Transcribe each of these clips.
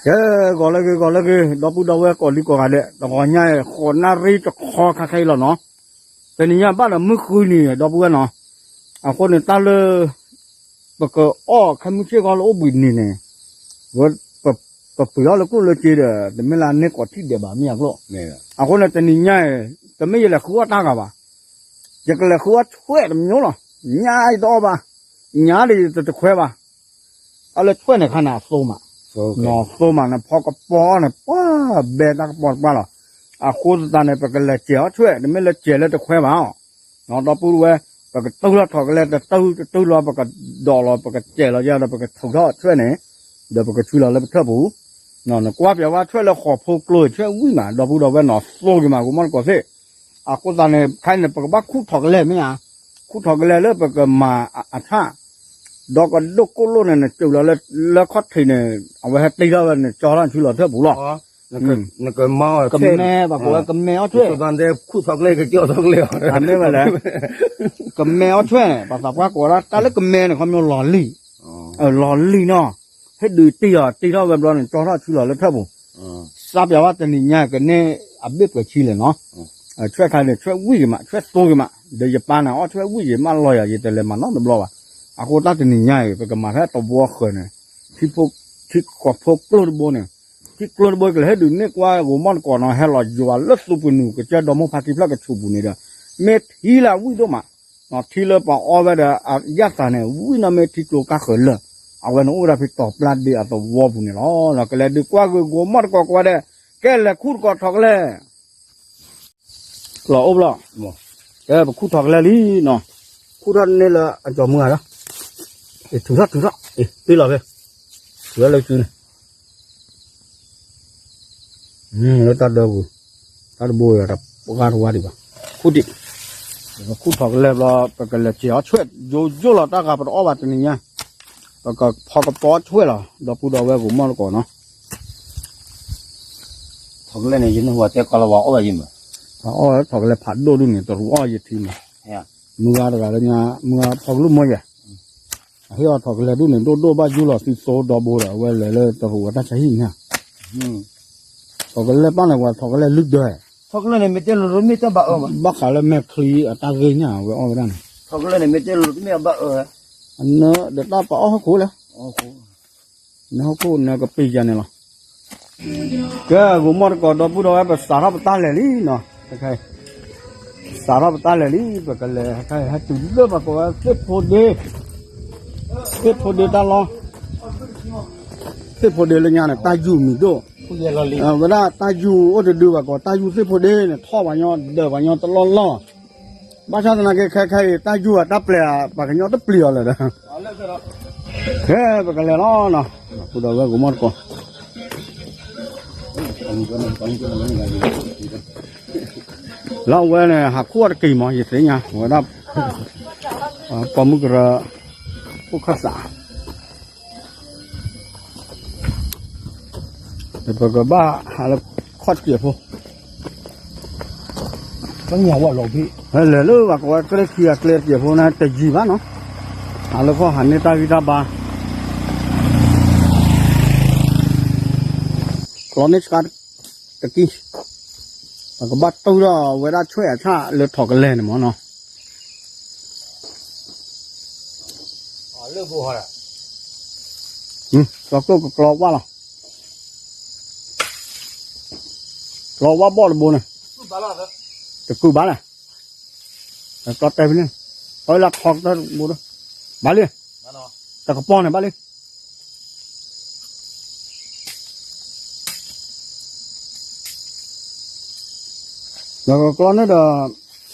ကဲ, ဂီၤလၢဂ့ၤ ဂီၤလၢဂ့ၤ ဒီပုၢ်ဒီဝဲၢ်ကိးဒံကိးဂၤဒဲး, တဂီၤညါအံၤ ဃိးနၣ်ရံၣ်တခီခါခဲအံၤလီၤနီၤ. တနံၤညါဘၣ်ဒီးမုၢ်ဃုနံၤ ဒီပုၢ်ဝဲၢ်နီၤ. အဃိန့ၣ် တၢ်လၢ ပကအီၣ်ခဲမုၢ်ဆ့ၣ်ဃီလၢအိၣ်ဘှံးနံၤန့ၣ် ဝဲ ပပှ့ၤအီၣ်လၢကျိၣ်လၢစ့ဒီး တမ့ၢ်လၢအန့ၢ်ကိးထံၣ်ဒဲးဘၣ် မ့ၢ်အကျိၣ်. အဃိန့ၣ် တနံၤညါအံၤ တမ့ၢ်ယလဲၤဃုအီၣ်တၢ်ဂၤဘၣ်, ယကလဲၤဃုအီၣ်ဆွဲၣ်တမံၤလီၤ. ညါယတအီၣ်ဘၣ်, ညါဒီးယတတခွဲဘၣ်. အလၢဆွဲၣ်န့ၣ်ခါန့ၣ် အသိမး, အသိမးန့ၣ် ဖီကပီၤန့ၣ် ပှၢ်ဘဲတၢ်ကပီၤတပှၢ်လီၤ. အဃိသတးန့ၣ် ပကလဲၤစဲၤအီၣ်ဆွဲၣ် တမ့ၢ်လၢစဲၤလၢတခွဲဘၣ်အီၤ. ဒီပုၢ်ဝဲၢ်, ပကတုၤထီၣ်ထီၣ်ကလဲၤ တတုၤတတုၤလီၤ ပကဒိးလီၤ ပကစဲၤလီၤယၤဒီး ပကထုးထီၣ်ဆွဲၣ်န့ၣ် ဒီးပကဆှၢလီၤလၢပထၢၣ်ပူၤ. နကွၢ်ပျးဝဲဆွဲၣ်လၢဃိာ်ဖိကျိ ဆွဲၣ်ဝံၣ်မး ဒီပုၢ်ဒီဝဲၢ်နီၤ သိက့ၤမး ဂိၤမီၣ်တကိးသ့ၣ်. အဃိသတးန့ၣ် ခဲအံၤန့ၣ် ပကဘၣ်ခူၣ်ထီၣ်ကလဲၤမ့ၢ်ဧါ, ခူၣ်ထီၣ်ကလဲၤလၢပကမၤအဆၣ်, ဒီးကဒိၣ်ကိၣ်လိၣ်န့ၣ် နစၢၤလီၤလၢခီၣ်ထံးန့ၣ် အဝဲဟဲတ့ထီၣ်ဝဲန့ၣ် ကၠီထီၣ်ဆူလီၤထၢၣ်ပူၤလီၤ. ကမဲ ပှၤကိးဝဲကမဲအီၣ်ဆွဲၣ်, မ့ၢ်ဝဲလဲၣ်, ကမဲအီၣ်ဆွဲၣ်န့ၣ် ပှၤသးပှၢ်ကိးဝဲဒၣ် တၢ်လၢကမဲန့ၣ် ခီပညီလီၤလံ, လီၤလံနီၤ, ဟဲဒုးတ့ၢ်အီၤတ့ထီၣ်ဝဲဘျီန့ၣ် ကၠီထီၣ်ဆူလီၤလၢထၢၣ်ပူၤ. သးပျးဝဲတနံၤညါကန့ၢ်အဘ့ၣ်ပှဲၤဆံလဲၣ်နီၤ. ဆွဲၣ်ခါန့ၣ် ဆွဲၣ်ဝံၣ်က့ၤမး ဆွဲၣ်သိက့ၤမး ဒီးယပၢ်န့ၣ် အီၣ်ဆွဲၣ်ဝံၣ်က့ၤမးလီၤယၤ ယတလဲၤမၤနီတဘျီဘၣ်. အဃိတၢ်တနံၤညါအံၤ ပကမၤဖဲတဝီဃၢၤန့ၣ် ထံဃိာ်ဖိကျိတဘိန့ၣ်, ထံကျိတဘိကလဲၤဟဲဒုးန့ၢ်ကွၢ်ဂိၤမီၣ်တကိးနီၤ ဟဲလီၤယွၤလၢသူပှ့ၤနုာ်ကစၢၢ်ဒီမါဖါတံၢ်ဖျၢၣ်ကဆူးပူၤန့ၣ်ဒီး မ့ၢ်ထံလၢအဝံၣ်ဒိၣ်မး, ထံလၢပှၤအီၣ်ဝဲဒီးအယၣ်သးန့ၣ် ဝံၣ်နီၢ်မ့ၢ်ထံကျိကါဃၢၤလၢာ်, အဝဲန့ၣ်အိၣ်ဝဲဒၣ်ဖဲတီၤပျၢ်ဒ့အသဝီပူၤန့ၣ်လီၤ. ကလဲၤဒုးကွၢ်ဂ့ၤဂိၤမီၣ်တကိးကွၢ်ဒဲး, ကဲလဲၤခူၣ်တကိးထီၣ်ကလဲၤ လီၤအိၣ်ဘျီ, ကဲပခူၣ်ထီၣ်ကလဲၤလံနီၤ, ခူၣ်ထီၣ်န့ၢ်လၢအကၠီၤမုၢ်ဂၤလီၤ, ထုးထီၣ်ထုးထီၣ်, တ့လီၤဖဲ, ထုးထီၣ်လၢစုန့ၣ်, လၢတၢ်ဒၢပူၤ, တၢ်တဘိဒီး ပှၢ်တဝါဒံးဘၣ်, ခူၣ်ဒံး, ပခူၣ်ထီၣ်ကလဲၤဘျီ ပကလဲၤစဲၤအီၣ်ဆွဲၣ် ယိယိလီၤတၢ်ဂၤပတအီၣ်ဘၣ်တနံၤညါ, ပကဖီကပီၤဆွဲၣ်လီၤ ဒီပုၢ်ဒီဝဲၢ်ဂိၤမီၣ်တကိးနီၤ ထီၣ်ကလဲၣ်န့ၣ် ယနုၢ်ဟူတဲကီလီၤဝဲအီၣ်ဘၣ်ယံၤမး, အီၣ်ထီၣ်ကလဲၣ်ဖးဒိၣ်ဒုန့ၣ် တရူးအီၣ်ယထံမး, မုၢ်ဂၤတဂၤလၢညါ မုၢ်ဂၤဖီကလူၢ်မီၢ်ယဲၢ်, အဟ့ၣ်အီၤထီၣ်ကလဲၣ်ဒုန့ၣ် ဒိၣ်ဒိၣ်ဘၣ်ယူလီၤသံသိဒီဘိဒီး အဝဲလဲၤလၢတရူးအတၢ်ဆါဟံၣ်ညါ, ထီၣ်ကလဲၣ်ပၢ်န့ၣ် ပှၤထီၣ်ကလဲၣ်လုၢ်ဒၢ, ဘၣ်ဃးလၢမဲာ်ချံအတၢ်ဂ့ၢ်ညါ အဝဲအီၣ်ဝဲဒၣ်န့ၣ်, အနၢဒီးတၢ်ပအီၣ်ဟီၣ်ခိၣ်လဲၣ် နဟီၣ်ခိၣ်နၢကပ့ၤယၤန့ၣ်လီၤ. ကဲ ဂိၤမီၣ်တကိးဒီပုၢ်ဒီဝဲၢ် ပစးထီၣ်ပတၢ်လဲၤလံနီၤ, စးထီၣ်ပတၢ်လဲၤလံ ပကလဲၤဟဲတုၤလၢပှၤကိးဝဲသ့ၣ်ဖိဒ့, သ့ၣ်ဖိဒ့တၢ်လီၢ်, သ့ၣ်ဖိဒ့လၢညါန့ၣ် တၢ်ယူၤမံၤဒိၣ်, ဝဲဒၣ်တၢ်ယူၤအိၣ်တဒုဘၣ်ကိး တၢ်ယူၤသ့ၣ်ဖိဒ့န့ၣ် ထီၣ်ပှၤညီဒၢးပှၤညီတလီၢ်လီၢ် ဘၣ်ဆၣ်သနာ်က့ ခဲခဲအံၤ တၢ်ယူၤအတၢ်ပျဲၤ ပှၤကညီတပျံၤအီၤလၢာ်ဒီး, ကဲ ပကလဲၤလီၤနီၤ, ပုၢ်ဒီးဝဲၢ်ဂိၤမီၣ်တကိး, လၢအဝဲန့ၣ် ဟးခူၣ်အီၤတက့ၢ်မး ယသ့ၣ်ညါ ဝဲဒၣ် ပိာ်မုၣ်ကရၢ အိၣ်ခၢၣ်သး ပကဘၣ်ဟးလၢခီၣ်တစဲးဖိ, လဲၤလၢပှၤကိးဝဲကျဲခံဂၤကျဲတစဲးဖိန့ၣ် တယံာ်ဘၣ်နီၤ, ဟးလၢခီၣ်ဟးန့ၢ်တၢ်ဂံၢ်တၢ်ဘါ, ကျီန့ၢ်ဆှါတကံၢ်, ပကဘၣ်တူၢ်ထီၣ်ဝဲဒၣ်ဆွဲၣ်အဆၣ်လၢထီၣ်ကလဲၢ်န့ၣ်မးနီၤ သီကျိကကျီဝၣ်လီၤ, ကျီဝၣ်ဘီၣ်တဘိန့ၣ်, တကုာ်ဘၣ်လဲၣ်, ကျီတဲဖဲန့ၣ်, ကျီလၢထီတဘိဒီး, ဘၣ်လံ, တကပီၤန့ၣ်ဘၣ်လံ ဒီးကျီန့ၣ်ဒီး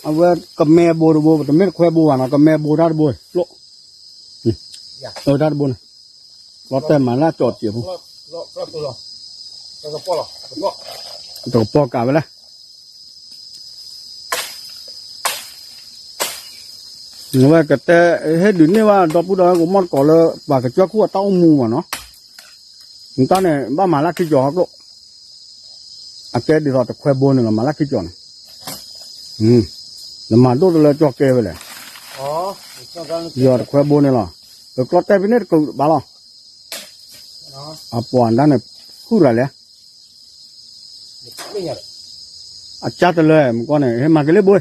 အဝဲကမဲဘိတဘိ တမ့ၢ်တခွဲဘိဘၣ်နီၤ ကမဲဘိတၢ်တဘိ, ကျိၣ်, တၢ်တဘိန့ၣ်, ကျီတဲမၤလၢကၠီၣ်တစဲးဖိ, တကပီၤကးဝဲလဲၣ် အဝဲကတဲ ဟ့ၣ်ဒုးန့ၢ်ဘၣ်ဒီပုၢ်ဒီဝဲၢ်ကမီၣ်တကိးလၢ ပှၤကစၢၢ်ခိၣ်အတၢ်အိၣ်မူမးနီၤ, နတၢ်န့ၣ် ဘၣ်မၤလၢခံကၠီၤဟီကျိၣ်, အကဲဒ်သိးတခွဲဘိန့ၣ်လီၤ မၤလၢခံကၠီၤန့ၣ်, နမၤဒိၣ်တလၢကၠီၤကဲဝဲလဲၣ်, ဒ်သိးတခွဲဘိန့ၣ်လီၤ, ပကျီတဲဖဲန့ၣ်တကုာ်ဘၣ်လီၤ, အပှၤဒၣ်န့ၣ် ဃုရၤလဲၣ်, အကၢ်တလၢမူကီၢ်န့ၣ် ဟဲမၤက့ၤလၢဘိ, ဒ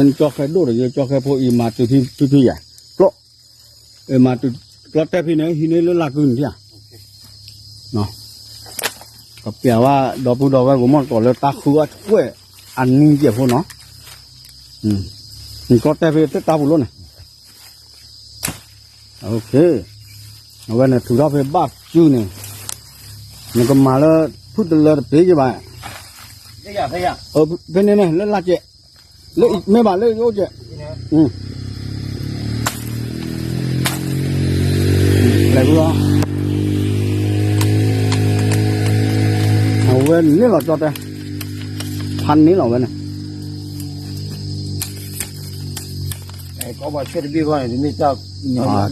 ီး ကၠီဃဲဒိၣ်ဒီး ယကၠီဃဲဖိအံၤမၤတုၤဖံဖံယၤ, ကျိ, မၤတုၤ ကျီတဲဖံန့ၣ် ဟံးန့ၢ်လၢလၢ်ကုန့ၣ်ဧါ, ကပျးဝဲဒီပုၢ်ဒီဝဲၢ်ကမီၢ်တကိးလၢတၢ်ဃုအထွဲၣ်အနံၤယဲၢ်ဖိနီၤ, ကျီတဲဖံတၢ်ပူၤလိၣ်န့ၣ် အဝဲန့ၣ်ထုးထီၣ်ဖဲဘၣ်စုန့ၣ်, နကမၤလၢ ဖုတလၢတပ့ၤကဘၣ်, ဖဲန့ၣ်န့ၣ် လၢလၢ်ကဲး, လၢမ့ၢ်ဘၣ်လၢယအိၣ်ကဲး, လဲၤလီၤ, အဝဲန့ၣ်လီၤကၠီတဲ, ဖးန့ၣ်လီၤဝဲန့ၣ်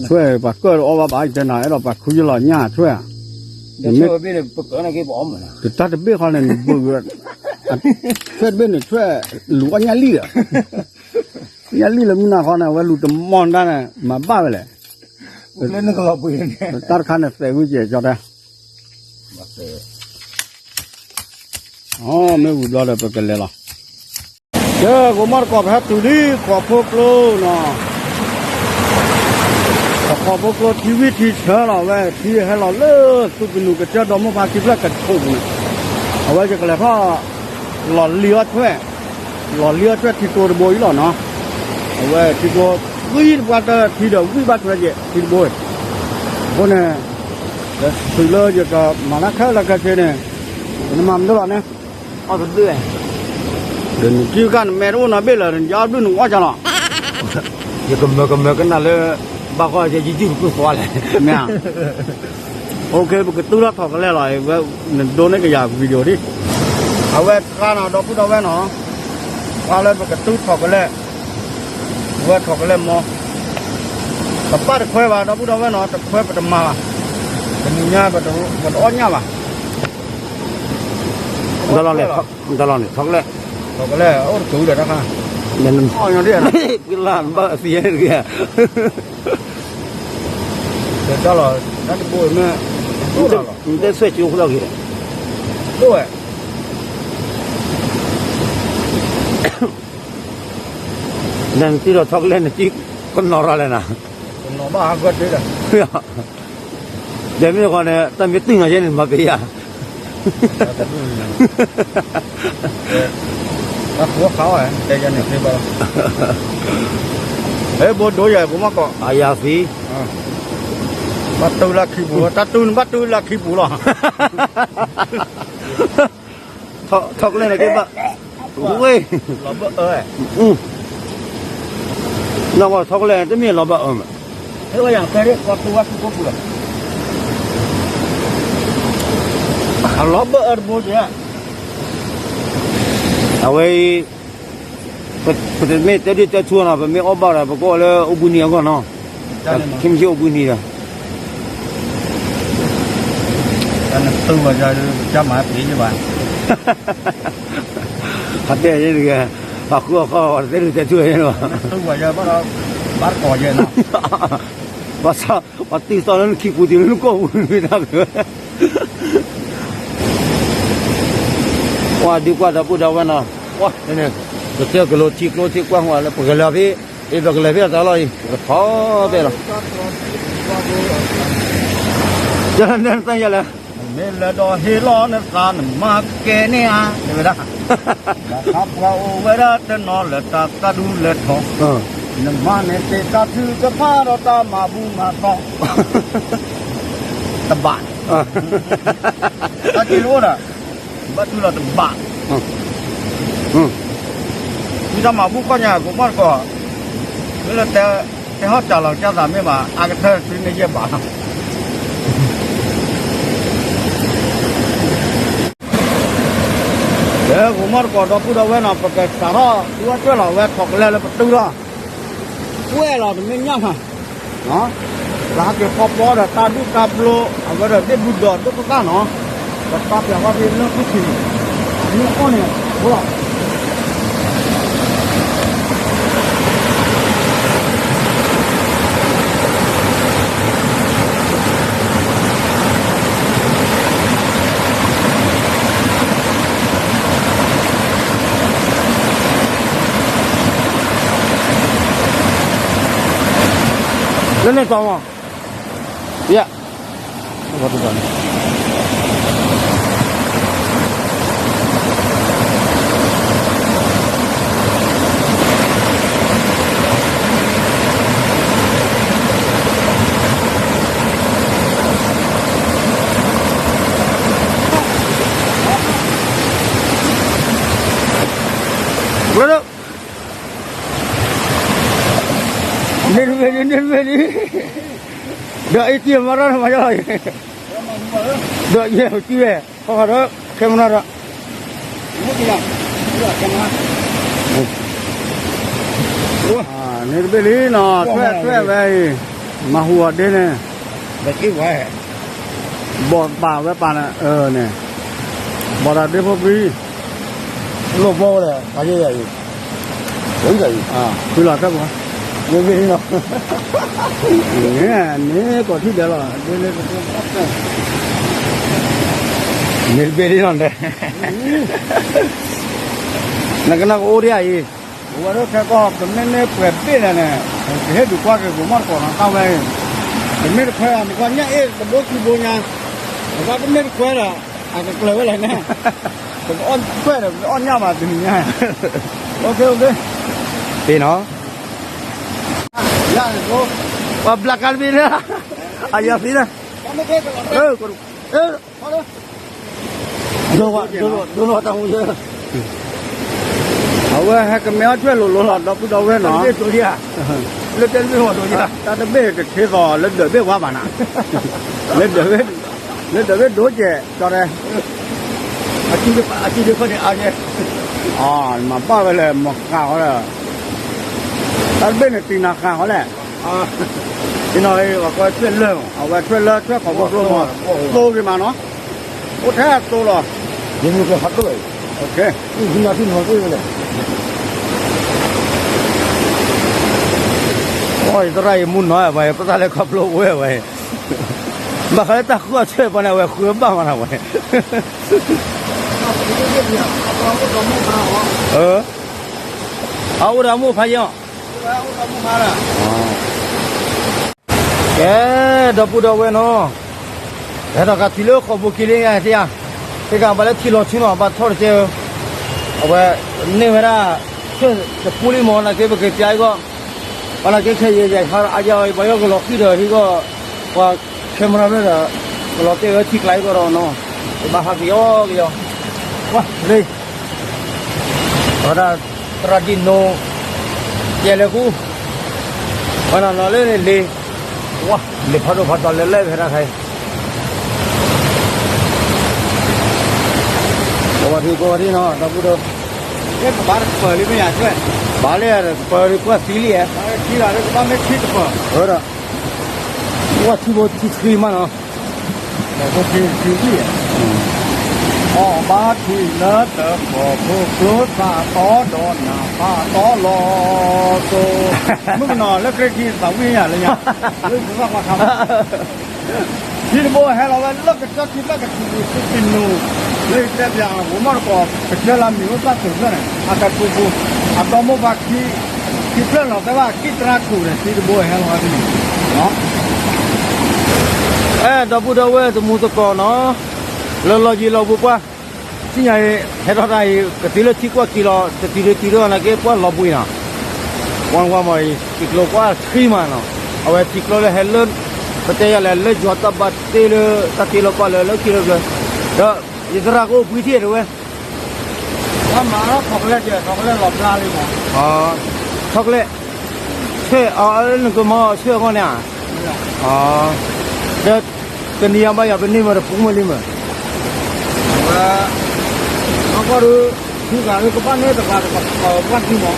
ဆွဲၣ်ပှၤကၢၣ်အီၣ်ဘၣ်ဘၣ် ယတဲနၤ အဲၣ်ဒိးပှၤခူယလီၤညၣ်ဆွဲၣ်ဧါ, တၢ်တဘ့ၣ်ဃီန့ၣ် နဘုး, ဆွဲၣ်တဘ့ၣ်န့ၣ် ဆွဲၣ်လူၤအီၣ်ညၣ်လံၢ်ဒီး, ညၣ်လံၢ်လၢမုၢ်နၤခီန့ၣ် အဝဲလူၤတမီၢ်ဒၣ်န့ၣ် မၤဘၣ်ဝဲလဲၣ်, တၢ်တခါန့ၣ် သဲးဝံၤကဲးကၠီတဲ, အမ့ၢ်ဝံၤဘျီဒီး ပကလဲၤလီၤ. ကဲ ကမီၢ်တကိး ပဟဲတုၤလံ ကီၢ်ဖိကျိနီၤ, ကီၢ်ဖိကျိထံဝံထံဆၢလီၤဝဲ ထံဟဲလီၤလၢ သုးကနူၤကစၢၢ်ဒီမိၢ်ဖါထံဖျၢၣ်ကဆိးပူၤန့ၣ်, အဝဲယကလဲၤထီၣ် လီၤလံအီၣ်ဆွဲၣ်, လီၤလံအီၣ်ဆွဲၣ်ထံကျိတဘိအံၤလီၤနီၤ, အဝဲထံကျိ ဝံတပှၢ်တၢၢ်ထံဒီးဝံဘၣ်ဆွဲၣ်ကဲး ထံတဘိ, အဃိန့ၣ် တုၤလၢယကမၤတၢ်ခဲလၢာ်ခဲဆ့န့ၣ် နမၤမနုၤလီၤန့ၣ် အီၣ်တဘျုး, ဒီးနစုကၢ်နမဲာ်တအိၣ်နီတဘ့ၣ်လၢၤ နကအီၣ်ဘျုးနအီၣ်ကလီၤ, ယကမၢကမၢကနၣ်လၢ ဘၣ်ဃီယယုၢ်တကုၢ်သွါလဲၣ်, မ့ၢ်ဧါ, အိၣ်ခ့ ပကတုၤထီၣ်ထိးကလဲာ်လီၤ, နဒိးန့ၢ်ကယၤ video ဒံး, အဝဲတခါနီၤ ဒီပုၢ်ဒီဝဲၢ်နီၤ, ပှၤလၢပကတုၤထိးကလဲာ် ဝဲထိးကလဲာ်မီ, ပပၢ်တခွဲဘၣ် ဒီပုၢ်ဒီဝဲၢ်နီၤ တခွဲပတမၤဘၣ်, တနံၤညါပတအီၣ်ညၣ်ဘၣ်, တလီၤန့ၣ် ထိးကလဲာ်, ထိးကလဲာ် အိၣ်တတုၤဒီးတခါ, အီၣ်ညါဒ်, ပလၢ်ဘၣ်အသံတဂ့ၤ, တၢ်လီၤ, တၢ်တဘိမ့ၢ်, နတဲဆွဲၣ်ကၠိဖိလီၤက့ၤ, ဒိၣ်ဝဲ နတံၤဒီးထိးကလဲာ် နတံၤကနီၤရၤလဲၣ်နၤ, ကနီၤဘၣ်ဟးဂီၤတ့ၢ်ဒီး, ဒီးမ့ၢ်ဃီန့ၣ် တၢ်မ့ၢ်တုၤနၤယဲန့ၣ် မၤပ့ၤယၤ, တၢ်ဃိဃာ်ဝဲ တဲယၤန့ၣ်သ့ဘၣ်လီၤ, ဟဲဘိဒိယၤ ဘိမီၢ်ကီး အယၤသံ, ဘၣ်တုၤလၢခံပူၤ တၢ်တုၤနဘၣ်တုၤလၢခံပူၤလီၤ. ထိးကလဲာ်န့ၣ်က့ဘၣ်, ဝ့ၢ်, လီၤဘၢအၢ, နဝဲထိးကလဲာ်န့ၣ် တမ့ၢ်လီၤဘၢအၢမး, လီၤဘၢအၢတဘိက့ၤ, အဝဲအံၤ ပတမ့ၢ်တဲဒုၣ်တဲထူနီၤ ပမ့ၢ်အီၣ်ဘၣ်ဒီး ပကအိၣ်လၢအိၣ်ဘှံးနံၤအဂီၢ်နီၤ, ခံမ့ၢ်အိၣ်ဘှံးနံၤဒီး တၢ်နသူဝဲဒၣ် ကမၤပ့ၤယဘၣ်, ဟးတဲယဲတဂ့ၤ, ပှၤဃုအီၣ်ဃီ ပှၤတတဲဒုၣ်တဲထူယဲဘၣ်, သူဝဲယဘၣ်ဒီး ဘၣ်တကိးယဲနီၤ, ဘၣ်ဆၣ် ပှၤတံၢ်သီလၢနခံပူၤတုၤလၢနကိာ်ပူၤမ့ၢ်တၢ်က, ကွၢ်ဒုးကွၢ်ဒီပုၢ်ဒီဝဲၢ်နီၤ, ကွၢ်န့ၣ်, ကစၢၢ်ကလိထံကျိထံကွၢ်ဟူးလၢ ပကလဲၤဖဲ, အ့ ပကလဲၤဖဲအသးလီၤအံၤ ပကထီၣ်ဖဲလီၤ, တၢ်ယလဲၣ် မ့ၢ်လၢဒီးဟ့ၣ်လီၤနသး နမၤကဲန့ၣ်ဧါ တဲဝဲဒၣ်, ဒီးခါပှၤအိၣ်ဝဲဒၣ်တနီၤလၢတၢ်သးဒူလဲၤထီၣ်, နမၤန့ၢ်သ့တၢ်ထုကဖၣ်ဒီးတၢ်မၤဘူၣ်မၤတီၢ်, တဘၣ်, တၢ်က့ၤအိၣ်ဒီး, ဘၣ်တုၤလီၤတဘၣ်, မ့ၢ်တၢ်မၤဘူၣ်ခီၣ်ညါ ကိးမီၢ်တကိး, မ့ၢ်လၢ တဲဟီၣ်တၢ်လီၤကၢ်သးမ့ၢ်ဘၣ် အါကထၢၣ်စုန့ၢ်ယဲၢ်ဘးလီၤ. ကဲ ဂိၤမီၢ်တကိးဒီပုၢ်ဒီဝဲၢ်နီၤ ပကစးထီၣ်ဒုးအီၣ်ကၢၢ်လီၤဝဲ ထိးကလဲာ်လၢပတုၤထီၣ်, ကွဲးလီၤတမ့ၢ်ညၣ်မး, ပဟဲက့ၤဖီပီဒီးတၢ်ဒူၣ်တၢ်ပျိ အဝဲဒီးဒ့ၣ်ဘုဒီးဒိၣ်ကသၣ်နီၤ, ပတၢ်ပျးဃီဖဲလၢဃုထံၣ်န့ၣ်, မ့ၢ်အီၣ်န့ၣ် ဖိလီၤ. န့ၣ်တီမး, ယ, ဘျီဒိၣ်, န့ၣ်တဘ့ၣ်လံ န့ၣ်တဘ့ၣ်လံ, ဒီးအံၤတံၢ်မၤရၢ်မၤယီၤလီၤ, ဒီးယဲၢ်ကံဝဲ, ခီခီဒီး ခဲမနၤဒီး န့ၣ်တဘ့ၣ်လံနီၤ, ထွဲထွဲဝဲအံၤ, မၤဟူအီၤဒ့န့ၣ်, ဘီၣ်ပာ်ဝဲပာ်န့ၣ်, န့ၣ်, ဘီၣ်တၢ်ဒ့ဖိကွံ, လိၣ်ဘီဝဲဒီး အယဲၢ်ယၤအံၤ, အံၤ, ဖုလီၤခဲပူၤ, န့ၣ်တဘ့ၣ်လံနီၤ, န့ၣ်ကီၢ်ထံဒဲးလီၤ, န့ၣ်တဘ့ၣ်လံနီၤ, နကနၣ်ကအိၣ်ဒံးအံၤ, ဝဲဒၣ်ခဲကီၢ် ပမ့ၢ်န့ၢ်ပှဲၤဘ့ၣ်လဲၣ်န့ၣ်, ကဟ့ၣ်ဒုးကွၢ်က့ၤပမီၢ်တကိးနီၤ တၢ်ဝဲအံၤ, ပမ့ၢ်တခွဲးဒီး နကွၢ်ညၣ်အ့ၣ်တဘိခံဘိညါ, နကွၢ်ပမ့ၢ်တခွဲးဒီး အကကျၢၤဝဲလဲၣ်န့ၣ်, ပကအီၣ်ခွဲးဒီး ပအီၣ်ညၣ်ဘၣ်တနံၤညါ, သ့နီၤ, ပှၤဘျးကါတဘ့ၣ်န့ၣ်, အယၤသ့န့ၣ်, ဒိၣ်ဝဲ, ဒိၣ်လီၤတၢ်မူ, အဝဲဟဲကမဲအီၣ်ထွဲလိၤလိၤလီၤ ဒီပုၢ်ဒီဝဲၢ်နီၤ, လၢတဲတဘ့ၣ်, တၢ်တဘ့ၣ်ကထ့သိးလၢဒၢးဘ့ၣ်ဝါဘၣ်နၤ, လၢဒၢးဘ့ၣ်, လၢဒၢးဘ့ၣ်ဒိၣ်ကဲး ကၠီတဲ, အစုဒုဖၣ်န့ၣ်အါကဲ, အမၤဘၣ်ဝဲလဲၣ် မၤဃာ်ဃီလၢ တၢ်တဘ့ၣ်န့ၣ် တံၤနၤဃာ်ဃီလဲၣ်, အံၤနီၤ ပှၤကွဲထွဲလၢ, အဝဲထွဲလၢထွဲခီၣ်ဖိကျိမး, သိဂ့ၤမးနီၤ, အိၣ်ထဲအသိလီၤ, ယမ့ၢ်ကဟးတိၢ်, အီၣ်ယသရၣ်ယမူနီၤဝဲ ပတၢ်လဲၤခီဖျိဝဲဝဲ, ဘၣ်ဃးလၢတၢ်ဃုအီၣ်ဆၢပှၤန့ၣ် အဝဲဃုဘၣ်မးနီၤဝဲ, အအိၣ်ဒီးမိၢ်ဖးယံၤအီၤ ကဲ, ဒီပုၢ်ဒီဝဲၢ်နီၤ, ဟဲထီၣ်က့ၤတုၤလၢဃိာ်ပူၤက့ၤလံ သ့ဧါ, သ့ကဘၣ်လၢထံလီၤဆူနီၤ ဘၣ်ထီၣ်တကဲ, အဝဲ, န့ၢ်ဝဲဒၣ်, ဆၢတပူလံမ့ၢ်နာ်က့ ပက့ၤပျးအံၤကီၢ်, ပနာ်က့ခဲအံၤ ယဟးအယၤအံၤ ပှၤယီၢ်ကလီၤဃံၤဒီးဟံးကီၢ်, ပှၤ camera ဒီး, ကလီၤတဲာ်ဝဲထံကျါအံၤကီၢ်ဒီးနီၤ, ပဘၣ်ဟးကယီကယီ, ဝါ, လံ အဝဲဒၣ် သရၣ်ဒံနိ, ယဲၢ်လဲၤကူ, ဝဲနီၤနီၤလၢန့ၣ်လံ, ဝါ, လံဖးဒိၣ်ဖးတီၤလဲၤလဲၤဖဲတၢ်ခါအံၤ, ကိးဝဲဒၣ်ကိးဝဲဒၣ်နီၤ ဒီပုၢ်ဒီ, ဘၣ်လၢပၢၤဒံးပှၢ်သံလံ, ဝဲဒီး, ဝါထံဘိထံဃံမးနီၤ အီၣ်ဘၣ်ထွံၣ်လၢတၢ်ဖီၣ်ဖိကျိသၣ်တီဒီးနၢ်ဖးတီလီၤစိ, မုၣ်ကနီၤလၢကျဲခံသးဝံၣ်ညါလၢညါ, လၢသးပှၢ်ခါ, ထံတဘိဟဲလီၤဝဲလၢကစၢၢ်ခံဖျၢၣ်ကထူၣ်ပူၤသုတံၢ်နူၢ်, လၢယတဲပျးအဂီၢ်မီၢ်တကိး ကစၢၢ်လါမံၤအိၣ်သၣ်တုၤဖျၢၣ်န့ၣ် အတၢ်ထူပူၤ, အဒီမိၢ်ပှၢ်ခံ, ခံဖျၢၣ်လီၤတဲဘၣ်ခံတရါခိၣ်န့ၣ် ထံတဘိဟဲလီၤဝဲန့ၣ် အဲ ဒီပုၢ်ဒီဝဲၢ်တမူသကိးနီၤ, လၢလီၢ်ယံၤလီၢ်ဘူးပှၢ်, ဆူညါအံၤ ဟဲထီၣ်တၢ်အံၤ ကတုၤလၢထံကွၢ်က့ၤလီၤ တတုၤတတုၤဒီးနာ်က့ ပှၢ်လီၤဘှံးနီၤ, ဝါဝါမီၤအံၤ ထံကျိကွၢ်ဆှံမးနီၤ, အဝဲထံကျိလၢဟဲလၢ, ပတဲယၤလဲၣ် လၢယွၤတၢ်ဘၣ်တ့လၢ တၢ်တ့လီၤပှၢ်လၢ လၢခံလၢပျၢၤ, ဒီးယသရၣ်ကအိၣ်ဘှံးထံၣ်တဝဲ chocolate, chocolate လီၤဘျါလံမး, chocolate, ဆဲးအီၤ နကမၤအီၤဆဲးအဂီၢ်န့ၣ်ဧါ, ဒီး တနံၤအံၤဘၣ်ယၤပန့ၢ်မးတပူၤမးလံမး, ဝဲ, နီၢ်ကီၢ်ဒုး, ထံဂၤဒုးကဘၣ်န့ၢ်တဂၤတဂၤပှၢ်ထံမး,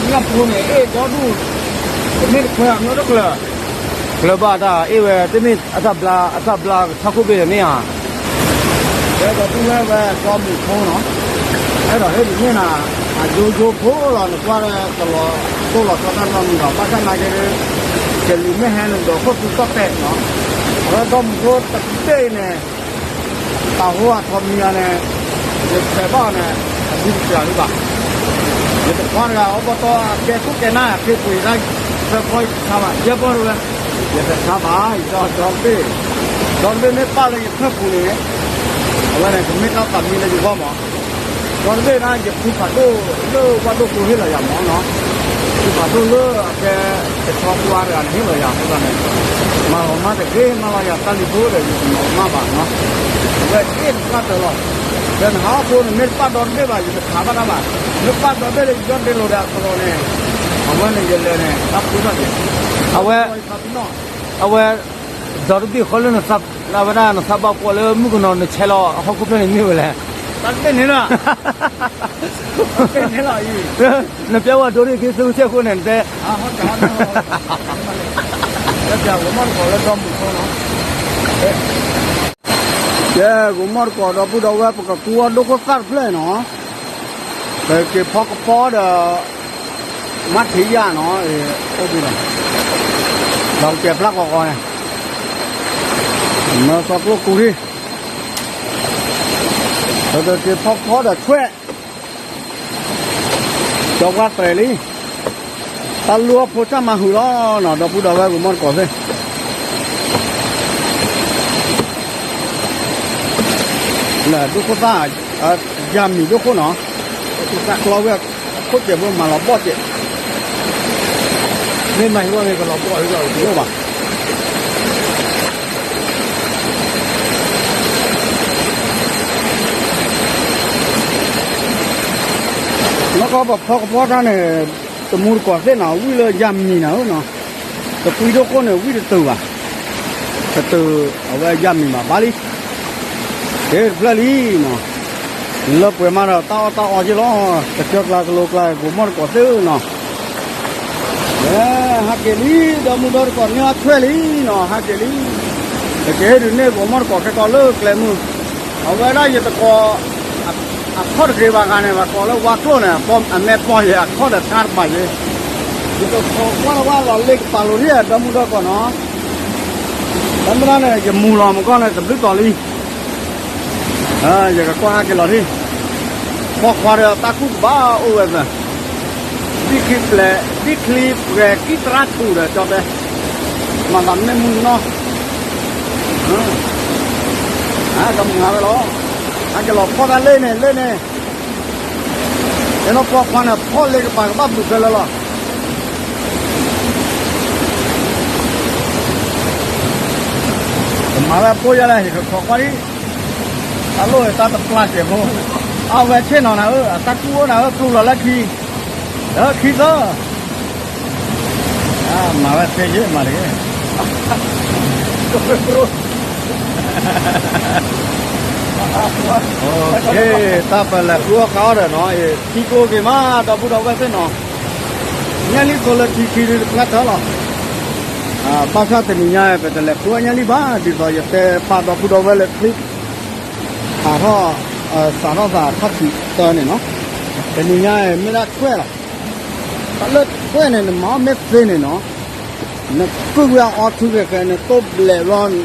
ညၣ်ဖိန့ၣ် အ့ၣ်ဒီဒူၣ်, တမ့ၢ်တခွဲးအမ့ၢ်တကျၢၤ ကျၢၤဘၣ်တၢ်အ့ၣ်ဝဲ တမ့ၢ်အတၢ်ဘျါ အတၢ်ဘျါကဆါခိၣ်ဘ့ၣ်ဒီးန့ၣ်ဧါ, ဝဲဒီပုၢ်ဝဲၢ်ဝဲဒီမုၢ်ဖိနီၤ, အဲၣ်ဒိးဟ့ၣ်ဒုးန့ၢ်နၤ, အယိယိဖိလီၤ နကွၢ်လၢကလီၤတိၢ်လီၤဆီတၢ်နီတမံၤဒီး ဘၣ်ဆၣ်နာ်က့ ကလံၤမ့ၢ်ဟဲနုာ်ဒီးခိၣ်သူကီၢ်ပဲာ်နီၤ, အဝဲဒီမုၢ်ဖိတဘ့ၣ်အံၤန့ၣ် တၢ်ဟိအထီမံၤအီၤန့ၣ်, ယတဲဘၣ်အီၤန့ၣ်, အဒုတစှၤလံဘၣ်, ယတခွါတဂၤအီဘီတီအကဲခိၣ်ကဲနၢ်အဃ့ပှ့ၤတၢ် ဖီယဆါဘၣ် ယဲၢ်ပီၢ်တဝဲ, ယတဆါဘၣ် ယဒီဒီတဘ့ၣ်, ဒီတဘ့ၣ်မ့ၢ်ပာ်လၢယဖၢပူၤန့ၣ်, အဝဲန့ၣ် ကမ့ၢ်တၢ်သးမံလၢယဂီၢ်မး, ဒီတဘ့ၣ်န့ၣ် ယဖုဖးဒိၣ်လၢဝၣ်ဒိၣ်ကျိဟ့ၣ်လီၤယၤမးနီၤ, ဖုဖးဒိၣ်လၢအကဲ ကဆီကွၢ်တဂၤန့ၣ်ဟ့ၣ်လီၤယၤအဃိသတးန့ၣ်, မၤလီၤမၢ်တဂ့ၤ မၤလီၤယၤတၢ်လံၤဖိဒီး ယတမၤမၢ်ဘၣ်နီၤ, အဝဲအ့ၣ်တဖျၢၣ်တၢၢ်လီၤ, ဒီးနဟးအီၣ်ဖိန့ၣ် မ့ၢ်တပာ်ဒီတဘ့ၣ်ဘၣ် ယတခးဘၣ်တၢ်ဘၣ်, မ့ၢ်ပာ်ဒီဘ့ၣ်လၢယဒီတဘ့ၣ်လိၤဒီးအကလီၤန့ၣ်, အဝဲန့ၣ်ယလဲၤန့ၣ် တၢ်ဖုဘၣ်က့ၤ, အဝဲ အဝဲ ဒီတဘ့ၣ်ဃီလၢနသး အဝဲဒၣ်နသးဘၣ်ကွၢ်လၢမုၣ်ကနီၤနဆဲးလီၤဟီၣ်ခိၣ်ဖျၢၣ်န့ၣ်မ့ၢ်ဝဲလဲၣ်, တၢ်တဘ့ၣ်န့ၣ်လီၤ, တဘ့ၣ်န့ၣ်လီၤအံၤ, နပျဲဝဲဒိးန့ၢ်က့ၤသုကဆဲးဃိန့ၣ်တဲ, ကဲ ဂိၤမီၢ်တကိးဒီပုၢ်ဒီဝဲၢ် ပကကူအီၣ်ဒိၣ်ခိၣ်သၣ်တဖျၢၣ်နီၤ, ပက့ၤဖီကဖီဒီး မၤထံးယၤနီၤ, အိၣ်ဘှံးလီၤ, ဒီးကဲဖျါကီကီန့ၣ်, မၢစီကျိၣ်ကူထံၣ်, ပကက့ၤဖီကဖီဒီးဆွဲၣ် ကၠီပှၢ်တြဲၤလံ, တၢ်လူၢ်အီၣ်ဖိတၢ်မၤဟုာ်လီၤနီၤ ဒီပုၢ်ဒီဝဲၢ်ဂိၤမီၢ်တကိးသ့ၣ်, လၢဒိၣ်ခိၣ်သၣ်, ယၤမံၤဒိၣ်ခိၣ်နီၤ, ကျီဝဲအခိၣ်စဲးဖိမၤလီၤဘီၣ်စဲး, မ့ၢ်မၤဟံးဝဲန့ၣ်ကလီၤဘီၣ်လီၤဘၣ် နီၢ်ကီၢ်ပဖီကဖီတၢ်န့ၣ်, တမူတကိးသ့ၣ်နီၤ ဝံၣ်လၢယၤမံၤနၤဧၢနီၤ, တကွံဒိၣ်ခိၣ်န့ၣ် ဝံၣ်တတုၤဘၣ်, တတုၤအဝဲယၤမံၤဘၣ်ဘၣ်လံ, ကဲတဖျၢၣ်လံနီၤ, လၢပှဲၤမးဒီးတၢ်အီၣ်တၢ်အီက့လီၤ, ကစၢၢ်ကျါကလိကျါ ဂိၤမီၢ်တကိးသ့ၣ်နီၤ ဟဲက့ၤလံ, ဒီမုၢ်ဒီတကိးန့ၢ်အဆွဲၣ်လံနီၤ ဟဲက့ၤလံ, တက့ၢ်ဒုးန့ၢ်ဂိၤမီၢ်တကိးခဲကီးလၢကျဲမုၢ်, အဝဲဒၣ်ယတကိး, အခီၣ်တဂ့ၤဘၣ်ဂၤန့ၣ် ပှၤကိးလၢဝါကျိၣ်န့ၣ် အမဲာ်ပီၢ်ယဲ အခီၣ်ဒီးကါတပၤယဲ, ယတကိးကွၢ်လၢဝဲလီၤလ့ကပၤလိၤဒ်ဒီမုၢ်ဒီတကိးနီၤ, တမ့ၢ်ဒၣ်န့ၣ် ယမူၤလီၤမကီၢ်န့ၣ် တဘျုးတီၤလံ ယကကွၢ်ဟဲက့ၤလီၤဒၣ်, ဖီခွါဒီးတၢ်ကူၣ်ကဘၣ်အိၣ်ဝဲသၢ, ဘံၣ်ချံပှဲၤ, ဘံၣ်ချံပှဲၤကံၢ်သရၣ်ထူၣ်ဒီးကၠီတဲ, မၤသးမ့ၢ်မုၢ်နီၢ်, ကမၤဝဲလီၤ, ဟဲက့ၤလီၤဖီၣ်တၢ်လၢန့ၣ်လၢန့ၣ်, ယနီၢ်ဖီခွါန့ၣ် ဖီၣ်လ့ကပၤကဘၣ်ဘုးခဲလၢာ်လီၤ. ကမၤဝဲဖိယါလဲၣ် ယကခိးကွၢ်ဒံး, တၢ်လိၣ်တၢ်တပျၢ်စဲးဖိ, အဝဲဆ့ၣ်နီၤနၤဧၢ, အတၢ်ကူၣ်အိၣ်နၤဧၢ, ကျူလီၤလၢခံ, လၢခံသၢ, မၤဝဲသ့ယဲမၤတဂ့ၤ တၢ်ပလဲၤဃုအီၣ်ဃုအီဒီးနီၤ, ထံကျိက့ၤမး ဒီပုၢ်ဒီဝဲၢ်သ့ၣ်နီၤ, ညၣ်လံၣ်သိလၢထံခံဒုတဖျါထၢလီၤ. ဘၣ်ဆၣ်တနံၤညါ ပတလဲၤဃုအီၣ်ညၣ်လံၣ်ဘၣ်, ဒ်သိးယတဲဖးဒီပုၢ်ဒီဝဲၢ်လၢ clip ဟးထီၣ်, စးထီၣ်သးထီၣ်ခံတၢန့ၣ်နီၤ, တနံၤညါမ့ၢ်ဒၣ်ဆွဲၣ်လီၤ. တၢ်လၢဆွဲၣ်န့ၣ် နမၤအီၣ်မ့ၢ်သ့န့ၣ်နီၤ, နကုၢ်ဝဲအီၤထုကဲၤဃဲၤ နတိၢ်ဘျဲးဘျီ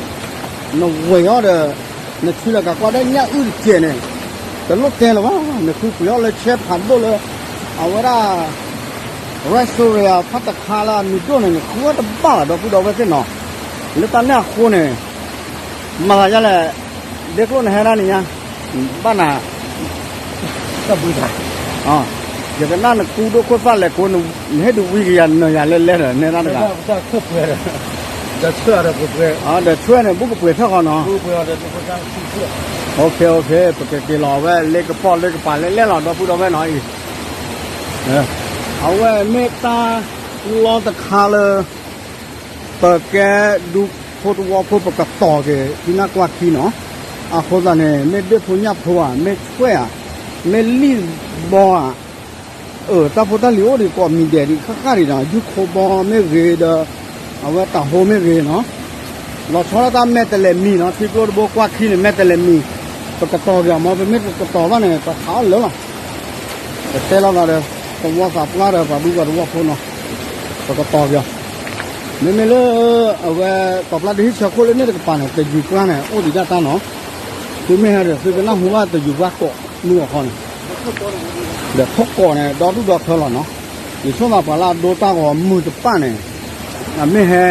နဝဲၤအီၤဒီး နဆူလၢကကွၢ်ဒၣ်ညၣ်အုၣ်တစဲးန့ၣ်, တလိၣ်တဲလၢၤဘၣ်, နဃုကွံာ်အီၤလၢဆဲဖးဒိၣ်လၢ အဝဲဒၣ် restaurant ဖးတခါလၢအမံၤဒိၣ်န့ၣ် နဃုအီၣ်တဘၣ်ဘၣ် ဒီပုၢ်ဒီဝဲၢ်သ့ၣ်နီၤ, လၢတၢ်န့ၣ်အဃိန့ၣ်, မၤသးဒ်လဲၣ်, ဒ့ကျိၣ်နဟဲဒၣ်န့ၣ်ညါ, ဘၣ်နၤ တၢ်ဘှံးသး, ယကနၣ်နကူဒိၣ်ခိၣ်သၣ်လဲၤကိး နဟဲဒုးဝံကယၤနၤယၤလဲၣ်လဲၣ်ဒီး နဲဒၣ်တဂၤ, ဒီးဆွဲၣ်န့ၣ် ဘူးကပှဲၤထီၣ်ဃီနီၤ, ပကက့ၤလီၤဝဲ လ့ကပီၣ်လ့ကပၤလဲၣ်လဲၣ်လီၤ ဒီပုၢ်ဒီဝဲၢ်နီၤအံၤ, အဝဲမ့ၢ်တၢ်လီတခါလၢ ပကဲဒူဖိတဝီဖိ ပကတီၤက့ၤ ထံနၢ်ကွၢ်ခံနီၤ, အဃိသတးန့ၣ် မ့ၢ်ဒ့ၣ်ဖိညၣ်ဖိဧါ, မ့ၢ်ဆွဲၣ်ဧါ, မ့ၢ်လံၣ်ဘီဧါ, အၢ တၢ်ဖိတၢ်လံၤအိၣ်ဒံးကိးမံၤဒဲးဒံးဃၣ်ဃၣ်ဒံးနီၤ, ယူၢ်ခိဘီမ့ၢ်ဂ့ၤဒီး အဝဲတၤဟိမ့ၢ်ဂ့ၤနီၤ, လီၤဆီဒၣ်တၢ်မဲာ်တဲးလဲးမံၤနီၤ, ထံကျိတဘိကွၢ်ခံန့ၣ် မဲာ်တဲးလဲးမံၤ, ပကတီၤက့ၤအီၤမ့ၢ် ပမ့ၢ်တကတီၤဘၣ်န့ၣ် ပခးအီၣ်လၢာ်လီၤ, ပတဲလီၤသးဒီး သဝီသးပှၢ်ဒီးပှၤဒူပှၤတဝီဖိနီၤ, ပကတီၤက့ၤအီၤ, မ့မ့ၢ်လၢ အဝဲ ကီၢ်ပျၢ်ဒ့ဟံၣ်ဆၢခိၣ်လၢန့ၣ်တကပၤန့ၣ် တယူၤပှၢ်န့ၣ် အိၣ်ဒံးဒၣ်တၢ်နီၤ, သုမ့ၢ်ဟဲဒီးသုကနၢ်ဟူဘၣ်တယူၤပှၢ်ကိးမုၢ်ဂီၤခီန့ၣ်, ဒီးထိၣ်ကိးန့ၣ် ဒီဒူၣ်ဒီထၢလီၤနီၤ, ယဆိမိၣ်ပှၤလၢအဒိတၢ်ဂီၤမုၢ်တပၣ်န့ၣ် အမ့ၢ်ဟဲ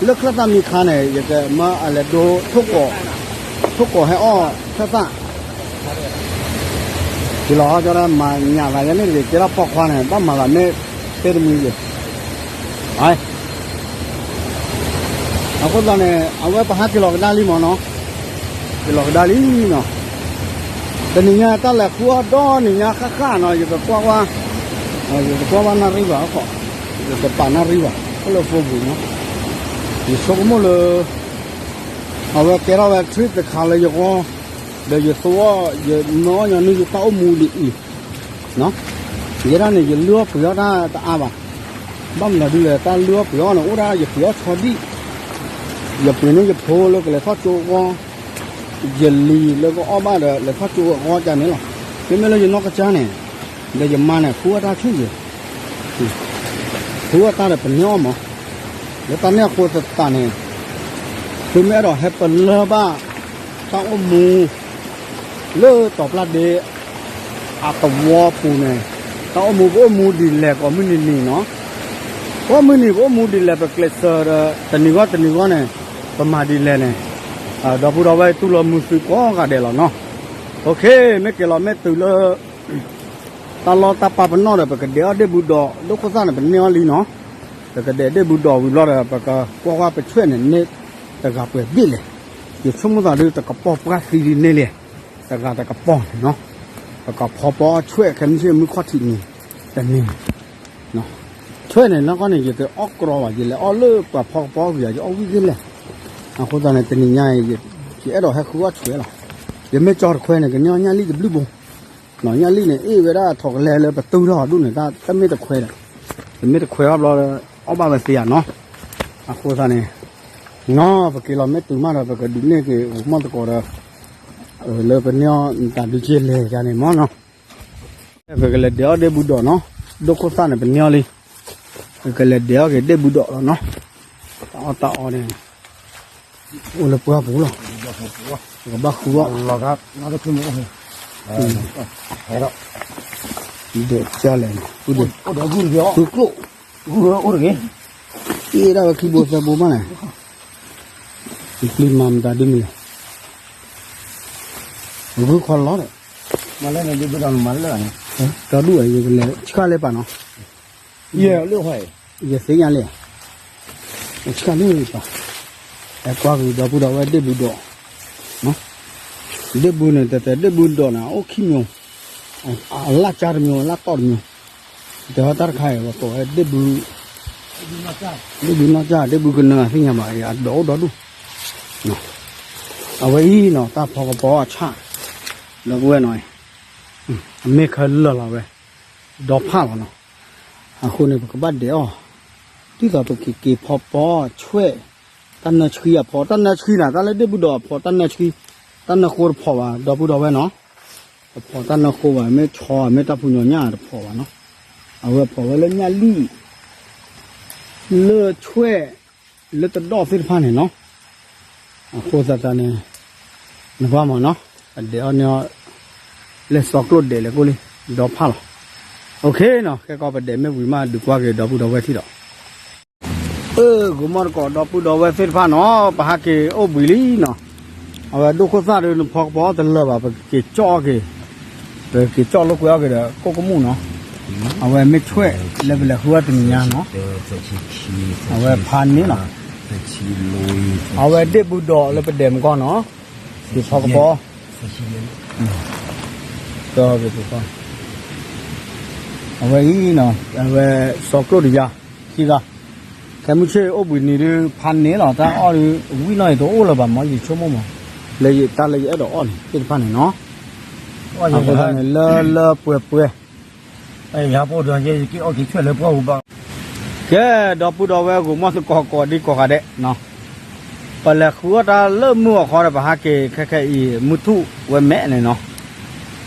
လၢချၢၣ်သၣ်မံခါန့ၣ် ယကမၢအလဲၤဒိ ထိၣ်ကီၢ်ဟဲအီၣ်ချၢၣ်သၣ်, ယလီၤဟီကၠီဒၣ်မၤညၣ်သးယဲန့ၣ်တဂ့ၤ ကဲထီၣ်ပိာ်ခွါန့ၣ် ဘၣ်မၤသးမ့ၢ်တဲတမံၤယဲၢ် အဃိသတးန့ၣ် အဝဲပဟးက့ၤလီၤကဒါလံမ့ၢ်နီၤ, က့ၤလီၤကဒါလံနီၤ, တနံၤညါတၢ်လဲၤဃုအီၣ်ဒီနံၤညါဃၣ်ဃၣ်နီၤ ယကကွၢ်ဝါ, ယကကွၢ်ဝါနၣ်ရံၣ်ဘၣ်အဃိ, ယကပာ်နၣ်ရံၣ်ဘၣ်, အိၣ်လၢဖိပူၤနီၤ, ယဆိကမိၣ်လၢ အဝဲကဲထီၣ်ဝဲ trip တခါလၢယဂီၢ်, ဒီးယသဝီ ယမၢအီၣ်ညီနုၢ်ယတၢ်အိၣ်မူဒ်အံၤ, ယဲဒၣ်န့ၣ် ယလုၢ်အီၣ်ပှ့ၤအီၣ်တၢ်တအါဘၣ်, ဘၣ်မနုၤဒ်လဲၣ် တၢ်လုၢ်အီၣ်ပှ့ၤအီၣ်န့ၣ် အိၣ်ဒၣ်ယပှ့ၤအီၣ်ဆီဒံၣ်, ယပှ့ၤန့ၢ်ယဖိလၢကလဲၤထီၣ်ကၠိအဂီၢ်, ယလံၤလၢကအီၣ်ဘၣ်ဒီး လဲၤထီၣ်ကၠိအဂီၢ်ကန့ၣ်လီၤ, မ့မ့ၢ်လၢယနီၢ်ကစၢ်န့ၣ်, ဒီးယမါန့ၣ် ဃုအီၣ်တၢ်ဆူၣ်ယဲၢ် ဃုအီၣ်တၢ်ဒီးပန့ၢ်အီၣ်မး, လၢတၢ်န့ၣ်အဃိသတးန့ၣ်, သုမ့ၢ်အဲၣ်ဒိးဟဲပလၢၢ်ဘၣ် တၢ်အိၣ်မူ လၢတီၤပျၢ်ဒ့ အသဝီပူၤန့ၣ်, တၢ်အိၣ်မူပအိၣ်မူဒ်လဲၣ်ကိးမုၢ်နံၤနံၤနီၤ, ကိးမုၢ်နံၤပအိၣ်မူဒ်လဲၣ် ပကျဲးစၢးဒီး တနံၤဂီၢ်တနံၤဂီၢ်န့ၣ်, ပမၤဒ်လဲၣ်န့ၣ်, ဒီပုၢ်ဒီဝဲၢ်တူၢ်လိာ်မုာ်သုကိးဂၤဒဲးလီၤနီၤ, မ့ၢ်က့ၤလီၤမ့ၢ်တုၤလၢ တၢ်လီၢ်တၢ်ပာ်ပနီၣ်ဒီး ပကဒဲးအီၣ်ဒ့ၣ်ဘူးဒီး ဒိၣ်ခိၣ်သၣ်န့ၣ် ပန့ၢ်အီၣ်လံနီၤ, ပကဒဲးဒ့ၣ်ဘူးဒီးဝံၤဘျီဒီး ပကကွၢ်ကွၢ်ပဆွဲၣ်န့ၣ် န့ၢ်တဂၤပှဲၤဘ့ၣ်လဲၣ်, ယဆိကမိၣ်သးဒုးတကပီၢ်ပှၢ်သံဒ်န့ၣ်လဲၣ်, တဂၤတကပီၢ်န့ၣ်နီၤ, ပကဖီပီအဆွဲၣ်ခဲမုၢ်ဆ့ၣ်မုၢ်ခီၣ်ထံးန့ၣ်, တန့ၢ် ဆွဲၣ်န့ၣ်နီၢ်ကီၢ်န့ၣ် ယတအီၣ်ကြီဘၣ် ယလဲၤအီၣ်လၢပှၤဖီကပီၤဂ့ၤ ယအီၣ်ဝံၣ်သ့ၣ်လဲၣ်, အဃိသတးန့ၣ် တနံၤညါအံၤ ယအဲၣ်ဒိးဟဲဃုအီၣ်ဆွဲၣ်လီၤ, ယမ့ၢ်ကၠီတခွဲန့ၣ် ကန့ၢ်အီၣ်ညၣ်လံၣ်တဘျုးဘိ, ညၣ်လံၣ်န့ၣ် အ့ၣ်ဝဲဒၣ်ထိးကလဲလၢပတုာ်ထီၣ်ဒူၣ်န့ၣ် တၢ်မ့ၢ်တခွဲဒီး, တမ့ၢ်တခွဲဘၣ်ဘျီ အီၣ်ဘၣ်ဝဲသ့ဧါနီၤ, အဃိသတးန့ၣ်, နီၤ ပက့ၤလီၤမ့ၢ်တုၤမးဒီး ပကဒုးနဲၣ်က့ၤဂီၤမီၢ်သကိးဒီး လၢပန့ၢ်အီၣ်တၢ်ဒုးက့လဲၤယါန့ၣ်မ့ၢ်နီၤ, ပကလဲၤဒဲးအီၣ်ဒ့ၣ်ဘူးဒီးနီၤ, ဒိၣ်ခိၣ်သၣ်န့ၣ် ပန့ၢ်အီၣ်လံ, ပကလဲၤဒဲးအီၣ်က့ၤဒ့ၣ်ဘူးဒီးလီၤနီၤ, တၢ်အီၣ်တၢ်အီန့ၣ် အိၣ်လၢပှၢ်ပူၤလီၤ, ပကဘၣ်ဃုအီၣ်, ဒဲးကလဲၣ်န့ၣ် ဃုကျိၣ်, တ့ဒၣ်ဝဲခံဘိသၢဘိမးန့ၣ်, ပျံၤမၤမတၤဒ်မ့ၢ်လဲၣ်, ဂုၢ်ခီလီၤဒီး, ဒီဒူၣ်အံၤ ယကလဲၤဆှၣ်လၢပၢ်နီၤ, ယသ့ၣ်ညါလံ, ဆှၣ်လၢပၢ်, ဟဲကွၢ်က့ၤဒီပုၢ်ဒီဝဲၢ်ဒ့ၣ်ဘူးဒီး, ဒ့ၣ်ဘူးန့ၣ် တတဲဒ့ၣ်ဘူးဒီးန့ၣ် အအိၣ်ခံမျိၤ, အလၢ်ကၠါတမျိၤ အလၢ်တီၢ်တမျိၤ, တဲဝဲတၢ်တခါအံၤ ပကိးဝဲဒ့ၣ်ဘူး, ဒ့ၣ်ဘူးနီၢ်ကၠၢ် ဒ့ၣ်ဘူးကနၢၤ သ့ၣ်ညါဘၣ် အဒီးအိၣ်ဒီဒူၣ်, အဝဲအံၤနီၤ တၢ်ဖီကပီၤအဆၣ်, ဒီပုၢ်ဝဲၢ်နီၤ, အမ့ၢ်ခဲလၢာ်လီၤဝဲ, ဒီဖၣ်လီၤနီၤ, အဃိန့ၣ် ပကဘၣ်ဒဲးအီၣ်, ဒ်သိးပကက့ၤဖီပီဆွဲၣ်, တၢ်နၢဆှံအဖီ တၢ်နၢဆှံနီၤ တၢ်လၢဒ့ၣ်ဘူးဒီးအဖီ တၢ်နၢဆှံ, တၢ်နၢဃိတဖီဘၣ် ဒီပုၢ်ဒီဝဲၢ်နီၤ, တဖီတၢ်နၢဃိဘၣ် မ့ၢ်ဆီ မ့ၢ်တၢ်ဖူညီညၣ်တဖီဘၣ်နီၤ, အဝဲဖီဝဲလၢညၣ်လံၣ် လၢဆွဲၣ် လၢတဒီၣ်သ့ၣ်တဖၣ်န့ၣ်နီၤ, အဃိသတးန့ၣ် နကွၢ်မးနီၤ, အဒဲးအီၣ်န့ၢ်အီၣ် လဲၤစီကျိၣ်ဒဲးလဲၤကိၣ်လံ, ဒီဖၣ်လီၤ, အိၣ်ခ့နီၤ ခဲကီးပဒဲးမ့ၢ်ဝံၤမး ဒုးကွၢ်က့ၤဒီပုၢ်ဒီဝဲၢ်ထံၣ်ဒီး အၢ ဂိၤမီၢ်တကိးဒီပုၢ်ဒီဝဲၢ်သ့ၣ်တဖၣ်နီၤ ပဟးက့ၤအိၣ်ဘှံးလံနီၤ, အဝဲဒိၣ်ခိၣ်သၣ်ဒီးနဖီကပီၤတလၢာ်ဘၣ် ပကက့ၤကၠီၣ်အီၣ်က့ၤ, ပက့ၤကၠီၣ်လိာ်ကွဲအီၣ်က့ၤဒီးကိၣ်ကမူၣ်နီၤ, အဝဲမ့ၢ်ဆွဲၣ်လၢပလဲၤဃုအီၣ်တနံၤညါနီၤ, အဝဲဖးန့ၣ်လီၤ, အဝဲဒ့ၣ်ဘူးဒီးလၢပဒဲးမကီၢ်နီၤ, က့ၤဖီကပီၤ အဝဲအံၤနီၤ အဝဲစီကျိၣ်တယါ ခံဂၤ, ခဲမုၢ်ဆ့ၣ်အိၣ်ဘှံးနံၤဒုး ဖးန့ၣ်လီၤ တၢ်အီၣ်ဒုး ဝံၣ်နီၣ်အံၤတအိၣ်လၢၤဘၣ်မး ယဆိကမိၣ်မး, လၢယတၢ်လၢယအဲၣ်ဒိးအီၣ်န့ၣ် သ့ၣ်တဖၣ်န့ၣ်နီၤ, အဃိသတးန့ၣ် လၢလၢပှဲၤပှဲၤ ကဲ ဒီပုၢ်ဒီဝဲၢ်ဂိၤမီၢ်သကိးကိးဒံကိးဂၤဒဲးနီၤ, ပလဲၤဃုအီၣ်တၢ်လၢမုၢ်အီၤခီဒီး ပဟးက့ၤခဲခဲအံၤ မုၢ်ထူၣ်ဝဲမဲာ်န့ၣ်နီၤ,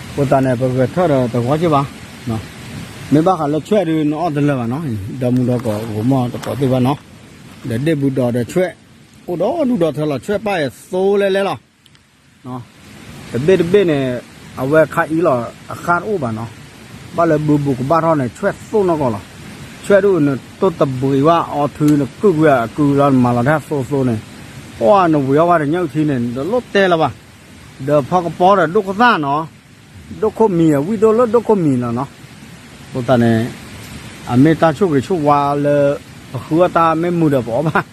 အဃိသတးန့ၣ် ပဂဲၤထၢၣ်ဒီးတဂီၢ်က့ဘၣ်, မ့ၢ်ဘၣ်ဃးလၢဆွဲၣ်ဒုး နအီၣ်တလၢာ်ဘၣ်နီၤ, ဒီမုၢ်ဒီကိးဂိၤမီၢ်သကိးသ့ၣ်တဖၣ်နီၤ, ဒီးဒ့ၣ်ဘူးဒီးဒီးဆွဲၣ် အိၣ်ဒီဒူၣ်ဒီထၢလီၤ ဆွဲၣ်ပၢ်အသိလဲလဲလီၤ တဘ့ၣ်တဘ့ၣ်န့ၣ် အဝဲခါအံၤလီၤ အဃၣ်တအိၣ်ဘၣ်နီၤ, ဘၣ်လၢဘုဘူးကဘၣ်ထီၣ်န့ၣ် ဆွဲၣ်သိၣ်နီၢ်ကီၢ်လီၤ, ဆွ ထွဲဒိၣ်နတိၢ်တဘှံးဘၣ်အီၤထုနကုၢ်ကွံာ်အကုၢ်လီၤ နမၤလီၤတၢ်သိသိန့ၣ်, ပှၢ်နဝံၤအီၣ်ဘၣ်တညၣ်အုၣ်ထံန့ၣ် တလိၣ်တဲလၢၤဘၣ်, ဒီးဖီကပီၤဒီးဒိၣ်ခိၣ်သၣ်နီၤ, ဒိၣ်ခိၣ်မံၤအဝံၣ်ဒိၣ်လၢဒိၣ်ခိၣ်မံၤလီၤနီၤ, အဃိသတးန့ၣ် အမ့ၢ်တၢ်ဆိၣ်ဂ့ၤဆိၣ်ဝါလၢ ပဃုအီၣ်တၢ်မ့ၢ်မုာ်ဒီးပအီၣ်ဘၣ်,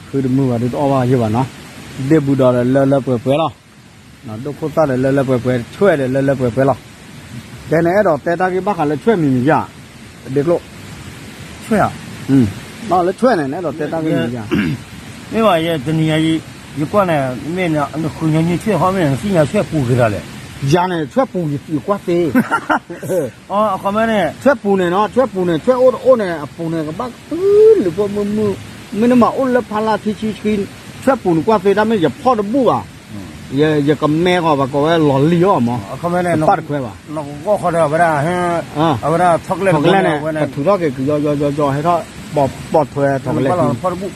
ဃုတမုာ်ဘၣ်ဒီးတအီၣ်ဘၣ်ယဲၢ်ဘၣ်နီၤ, ဒ့ၣ်ဘူးဒီးလၢလၢပှဲၤပှဲၤလီၤ. ဒိၣ်ခိၣ်သၣ်ဒီးလၢလၢပှဲၤပှဲၤ, ထွဲဒီးလၢလၢပှဲၤပှဲၤလီၤ. တဲန့ၣ်အဲၣ်ဒိးတဲတၢ်ဂ့ၢ်ဘၣ်ဃးလၢထွဲမံၤမံၤယါ, ဒ့ကျိၣ်, ထွဲဧါ, လၢထွဲန့ၣ် အဲၣ်ဒိးတဲတၢ်ဂ့ၢ်မံၤမံၤယါ, မ့ၢ်ဘၣ်ယဲတနံၤညါ, ယကွၢ်န့ၣ် မ့ၢ်နဃုညါနံၣ်ထွဲဟီ မ့ၢ်နသ့ၣ်ညါထွဲပူၤက့ၤတၢ်လဲၣ်, ယၤန့ၣ် ထွဲပူၤယကွၢ်သ့ အခီမ့ၢ်န့ၣ် ထွဲပူၤန့ၣ်နီၤ, ထွဲပူၤန့ၣ် ထွဲအိၣ်တအိၣ်န့ၣ် အပူၤန့ၣ် ကဘၣ်ကပုၢ်လုာ်ဖိမုၢ်မုၢ်, မ့ၢ်နမၤအိၣ်လၢဖါလါထံဆှံဆှံ, ထွဲပူၤန့ၣ်ကွၢ်သ့တၢ်မ့ၢ်ယဖီၣ်တဘူၣ်ဘၣ်, ယကမဲဃီၤဘၣ်ကိးဝဲလီၤလံအီၤမး, ကပၣ်တခွဲးဘၣ်, အဝဲဒၣ် chocolate န့ၣ် ပထူးထီၣ်က့ၤကယီယီယီယီ ဟဲထီၣ် ပိာ်ထွဲ chocolate ဖီၣ်တဘူၣ်,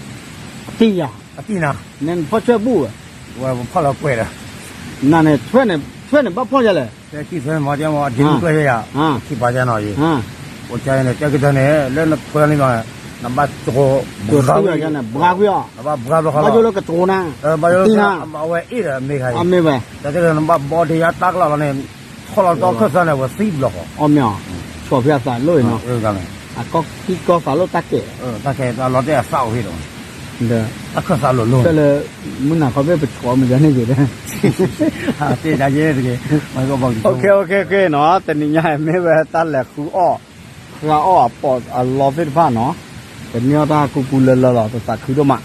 အတံၢ်ယၤ, နဖီၣ်ထွဲဘူၣ်, နန့ၣ် ထွဲန့ၣ် ဘၣ်ဖီၣ်ယလဲၣ် ပှၤန့ၣ် န့ၣ် လၢနထွဲန့ၣ် ဘၣ်ကၠိ ဘှါကွံာ်အီၤ, ဘၣ်ယိၣ်လၢကတြိၤနၤ, အတံၢ်နၤ, အမ့ၢ်ဝဲ, တၢ်တဲလၢနဘၣ်ဘီဒ့ယါတၢ်ကလီလီၤန့ၣ်, ထီၣ်လီၤတၢ်ခၢၣ်သးန့ၣ် ဝဲသံဘျီဃီ, အီၣ်မ့ၢ်အီၤ, ဆီၣ်ဖဲအသးလိၣ်အံၤနီၤ, အကီၢ်သံကီၢ်သးလိၣ်တၢ်ကဲး, တၢ်ကဲးလီၤတဲာ်အသးအိၣ်ဖဲဒီး, တၢ်ခၢၣ်သးလိၣ်လိၣ်, ဖဲလၢ မုၢ်နၤခီဖဲပဆီၣ်မ့ၢ်ယါန့ၣ်ယဲၢ်, တၢ်ယဲၢ်တက့ၢ်, OK OK OK နီၤ, တနံၤညါအံၤမ့ၢ်ဝဲတၢ်လဲၤဃုအီၣ် ဃုအီၣ်အပိာ်အလီသ့ၣ်တဖၣ်နီၤ, ပန့ၢ်အီၣ်တၢ်ကူကူလၢလၢလီၤ ပသးခုဒိၣ်မး,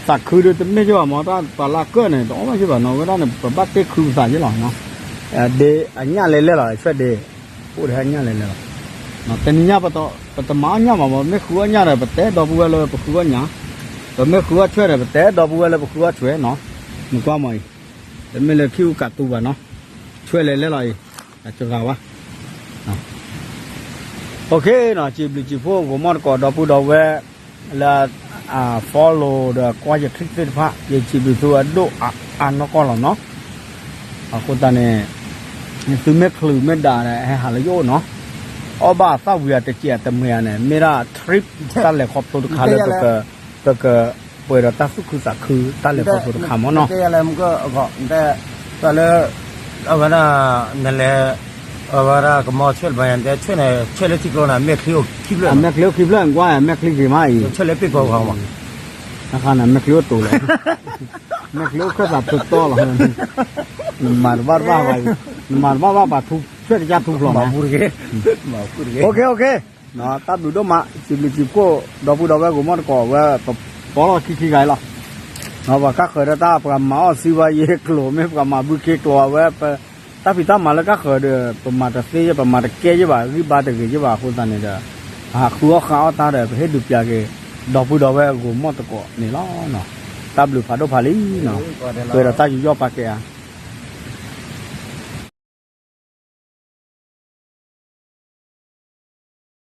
သးခုဒိၣ်တမ့ၢ်ယဲၢ်ဘၣ်မး တၢ်ပှၤလၢကၢၣ်န့ၣ် တအီၣ်ဘၣ်ယဲၢ်ဘၣ်နီၤ, ဝဲဒၣ်န့ၣ် ပဘၣ်တဲခုပသးယဲၢ်လီၤ, ဒ့အညၣ်လဲၤလဲၤလီၤ ဆွဲဒ့, အိၣ်ဒီးအညၣ်လဲၤလဲၤလီၤ, တနံၤညါ ပတမၤအီၣ်ညၣ်ဘၣ်မး မ့ၢ်ဃုအီၣ်ညၣ်ဒီး ပတဲဒီပုၢ်ဝဲၢ်လၢပဃုအီၣ်ညၣ်, ပမ့ၢ်ဃုအီၣ်ဆွဲဒီး ပတဲဒီပုၢ်ဝဲၢ်လၢပဃုအီၣ်ဆွဲနီၤ, နကွၢ်မးအံၤ, တမ့ၢ်လၢခံအူကးတူဘၣ်နီၤ, ဆွဲလဲၤလဲၤလီၤအံၤ, အစှၤဝါ OK နီၤ, စံးဘျုးစံးဖှိၣ် ဂိၤမီၣ်တကိး ဒီပုၢ်ဒီဝဲၢ်လၢ follow ဒီးကွၢ်ယ clip သ့ၣ်တဖၣ် ယစံးဘျုးသုအဒိၣ်အါနီၢ်ကီၢ်လီၤနီၤ, အဃိသတးန့ၣ် သုမ့ၢ်ချုးမ့ၢ်ဒးဒီး ဟဲဟးလၢယအိၣ်နီၤ, အီၣ်ဘၣ်သၣ်ဝံၤအတစဲးအတမှဲၤဧါန့ၣ် မ့ၢ်ဒၣ် trip တၢ်လဲၤခီဖျိတခါလၢ ပက ပှဲၤဒီးတၢ်သူၣ်ခုသးခု တၢ်လဲၤခီဖျိတခါမ့ၢ်နီၤ, တၢ်လၢ အဝဲဒၣ် နလဲၤ အဝဲဒၣ်ကမီၤဆွဲၣ်တဘၣ်ညါ နတဲဆွဲၣ်န့ၣ် ဆွဲၣ်လၢထံကျိန့ၣ် မဲာ်ချံအိၣ်ခံဖျၢၣ် အမဲာ်ချံအိၣ်ခံဖျၢၣ် ကွၢ်မဲာ်ချံဂ့ၤမးအံၤ ဆွဲၣ်လၢပ့ၢ်ကီၤဂီၤမး နခါန့ၣ်မဲာ်ချံအိၣ်တိၤလီၤ မဲာ်ချံအိၣ်ခၢၣ်သးထူတီလီၤ နမၤတဘၣ်တဘၣ်ဘၣ် နမၤတဘၣ်ဘၣ်ပာ်ထူဆွဲၣ်တကၠၢ်ထူဖျိးမး OK OK တၢ်ဘျုးဒိၣ်မး စံးဘျုးစံးဖှိၣ် ဒီပုၢ်ဒီဝဲၢ်ဂိၤမီၣ်တကိးဝဲ ပပီလီၢ်ခံခံဂၤအံၤလီၤ ပှၤကါဃၢၤဒီးတၢ်ပှၤမၤအီၣ်စံဘါယ့ကျိၤ မ့ၢ်ပှၤမၤဘုခ့ကျိၤအဝဲ တၢ်ဖံးတၢ်မၤလၢကါဃၢၤဒီး ပမၤတသ့ယဲၢ် ပမၤတကဲယဲၢ်ဘၣ် ဂံၢ်ဘါတဂ့ၤယဲၢ်ဘၣ်အဃိသတးန့ၣ်ဒီး ပဟးဃုအီၣ်ဃုအီၣ်တၢ်ဒီး ပဟ့ၣ်ဒုးပျးက့ၤ ဒီပုၢ်ဒီဝဲၢ်ဂိၤမီၣ်တကိးန့ၣ်လီၤ. တၢ်ဘျုးဖးဒိၣ်ဖးလံနီၤ ပှဲၤဒီးတၢ်ယူးယီၣ်ပာ်ကဲဧါ